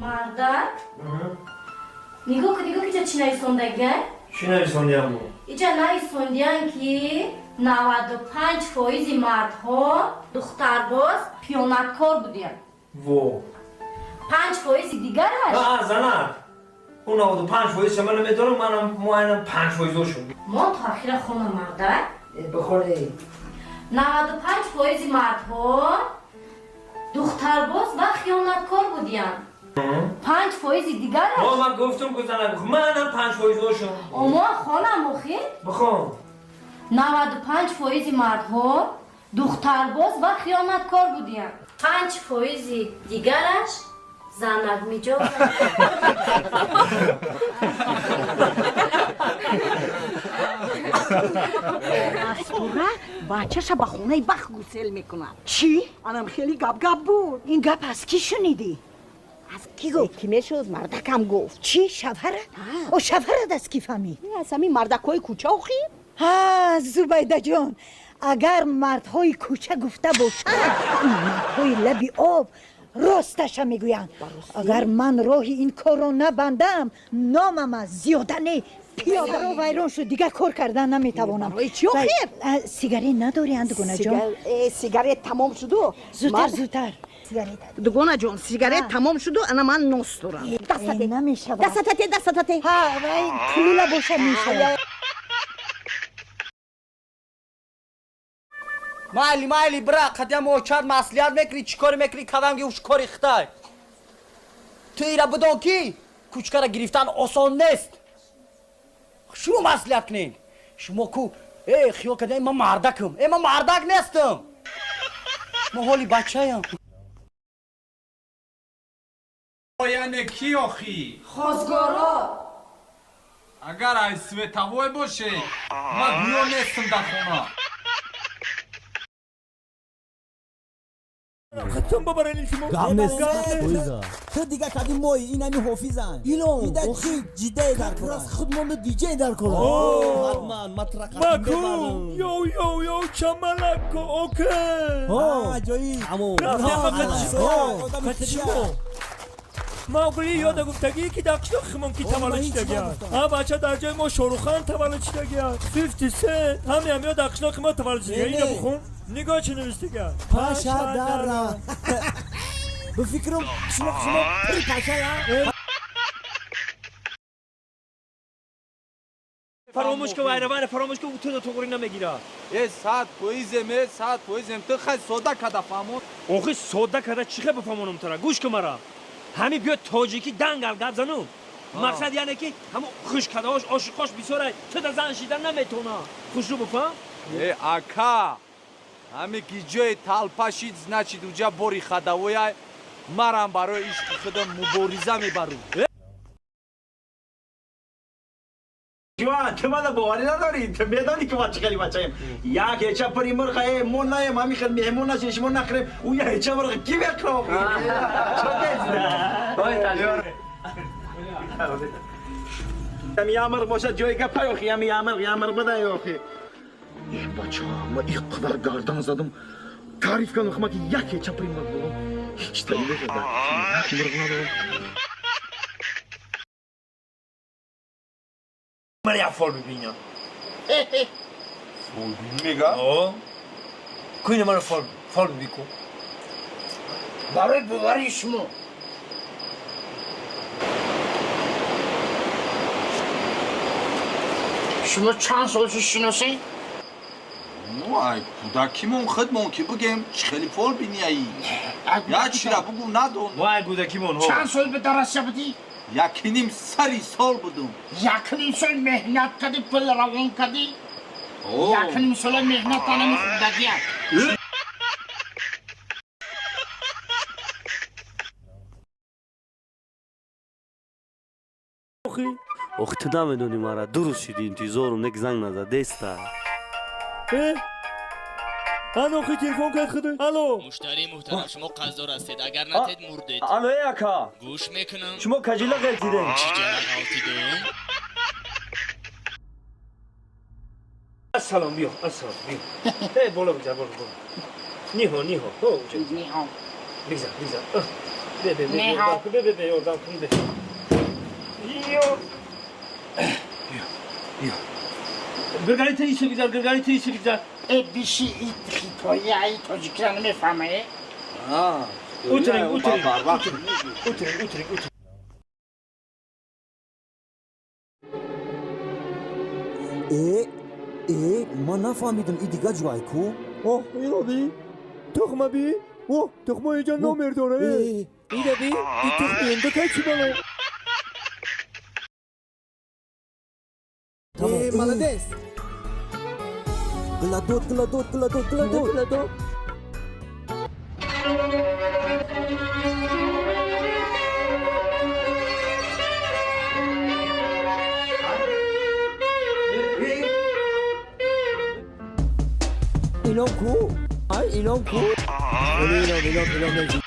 Мардак, нигоҳ кун, нигоҳ, ки чӣ нависондагиан. Чӣ нависондиям бу? Иҷа нависондиан, ки 95 фоизи мардҳо духтарбоз, хиёнаткор будиянд. Во! 5 фоизи дигараш. А, занак, ӯ 95 фоиз ман намедонам, манам муайянам 5 фоизошум. Мо то ахира хона, мардак. Бихоне. 95 фоизи мардҳо духтарбоз ва хиёнаткор будиянд, 5 фоизи дигараш. О, ман гуфтум ку, занак, манам 5 фоизошум. Омо хонам охир. Бихон. 95 фоизи мардҳо духтарбоз ва хиёнаткор будиянд, 5 фоизи дигараш занак миҷоз. Мастура бачаша ба хонаи бахт гусел мекунад. Чӣ? Анам хеле гап-гап буд. Ин гап аз кӣ шунидӣ? Аз кӣ гуфт, кӣ мешуд, мардакам гуфт. Чӣ, шавҳара? О, шавҳарат аз кӣ фаҳмид? Аз ҳамин мардакҳои кӯча охир. Ҳа, Зубайдаҷон, агар мардҳои кӯча гуфта бошанд, ин мардҳои лаби об росташа мегӯянд. Агар ман роҳи ин корро набандам, номам аз зиёда не, пиёдаро вайрон шуд, дигар кор кардан наметавонам. Барои чӣ охир? Сигарет надорӣ, андугонаҷон? Сигарет тамом шуду. Зудтар, зудтар, сигарет. Дугонаҷон, сигарет тамом шуду, ана ман нос дорам. Намешавад. Дастатате, дастатате. Ҳа, вай пулула боша, мешавад. Майли, майли, бира, қадям очад маслиҳат мекунӣ, чӣ коре мекунӣ, кадам ки уш кори хитай. Ту ира бидон, ки кучкара гирифтан осон нест. Шумо маслиҳат кунед. Шумо ку э хиёл кардем, ман мардакам. Э, ман мардак нестам. Ман ҳоли бачаям. Яъне кӣ охӣ? Хозгоро. Агар ай световой боше, ман гӯё нестам дар хона. Гап нест. Ту дига кади мои инами ҳофизан. Илон. Ида чи ҷиддае дар кор. Раз худмонда диҷей дар кор. Ҳатман матрақа. Маку, йоу, йоу, йоу, чамалако, окей. Ҷои. Тамом. Мавгули ёда гуфтагӣ, ки дар қишлоқи химон ки таваллуд шидагиаст. А бача, дар ҷои мо Шорухан таваллуд шидагиаст, 50 Cent ҳами ҳамиё дар қишлоқи мо таваллуд шидагиа. Ина бухон, нигоҳ, чӣ навиштага. Паша дара. Ба фикрам, қишлоқ шумо пури пашая. Фаромӯш ка, вайра, вайра фаромӯш ка, туда туғри намегира. Э, 100 фоизем, э, 100 фоизем. Ту хай сода када фаҳмон. Охи, сода када чӣ хел бифаҳмонам тура? Гӯш ка мара, ҳами биё, тоҷикӣ дангал гап зану. Мақсад яъне ки ҳамо хушкадаош, ошиқош бисёра, туда зан шида наметона. Хушрӯ бифаҳм. Э, ака, ҳаме ки ҷои талпа шид, значит, уҷа бори хадавоя. Марам барои ишқи худам мубориза мебарум. Ҷон, ту мана боварӣ надорӣ? Ту медонӣ, ки ма чӣ хели бачаем. Як ҳеча пури мурға, э, мо наем, ҳами хел меҳмон нашем, шумо нахӯрем. Ӯ я ҳеча мурға ки мехӯра? Чо кезида? Ами ямир бошад, ҷои гапай охи, ами ямир, ямир бидай охи. Э, бача, ма ин қадар гардан задам. Таъриф кардам, хама ки як ҳеча пури мурғ дорам. Ҳеҷ тари мехӯрда. Як мурғ надорам. Мара як фол бибинам. Мега. Куина мара фол, фол биби ку. Барои боварии шумо. Шумо чанд сол шуд шиносед? Ну, ай кӯдакимон худмон ки бигем, чӣ хели фол бинияи? Як чира бугу, надон. Мо ай кӯдакимон. Чанд сол ба дар Россия будӣ? Якним сари сол будум. Якним сол меҳнат кардӣ, пул равон кардӣ? Якним сола меҳнат анами худагият. Ох, ту намедонӣ мара, дуруст шиди, интизорум, нек занг назад деста. Ан охи телефон кард худо. Алло. Муштарии муҳтарам, шумо қарздор ҳастед, агар натед, мурдед. Алло, эй ака. Гӯш мекунам. Шумо кажила ғелтидем. Чӣ ҷара ғалтидум? Ассалом, биё, ассалом, биё. Э, боло бигзар, боло, боло. Ниҳо, ниҳо. Ҳо, уҷа. Ниҳо. Бигзар, бигзар. Бе, бе, бе, ёрдам кун, бе, бе, бе, ёрдам кун, бе. Ё. Ё. Гиргари ту иси бигзар, гиргари ту иси бигзар. Э, биши ит хитои, ай тоҷикира намефаҳма, э? Утирин, утирин, утирин, утирин, утирин. Э, э, ман нафаҳмидам, и дига ҷой ку? Оҳ, иро би, тухма би, о, тухма инҷа номер дора. Ира би, и тухми инда кай чӣ бало? Э, молодец. Гладот, гладот, гладот, гладот. Гладот. Илом ку? Ай, илом ку? Илом, илом, илом.